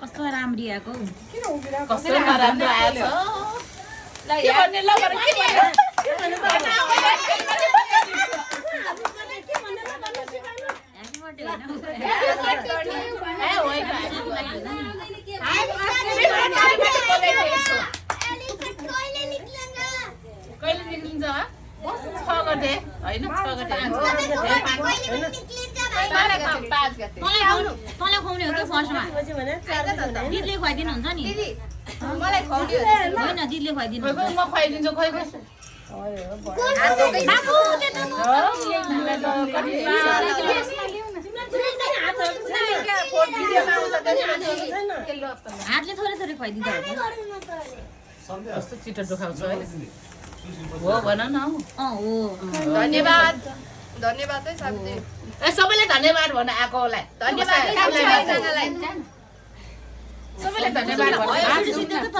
कस्तो राम्री आएको कस्तो नराम्रो आएछ ल यहाँ के कहिले निक्लिन्छ छ गते होइन 6 गते तँलाई खुवाउने हो कि फर्स्टमा दिदीले खुवाइदिनुहुन्छ नि मलाई खुवाउने होइन दिदीले खुवाइदिनु म खुवाइदिन्छु खोइ हातले थोरै थोरै खुवाइदिँदा कस्तो छिटो दुखाउँछ है हो भन न हो धन्यवाद धन्यवाद है साथी ए सबैले धन्यवाद भन्न आएकोलाई धन्यवाद सबैले धन्यवाद भन्न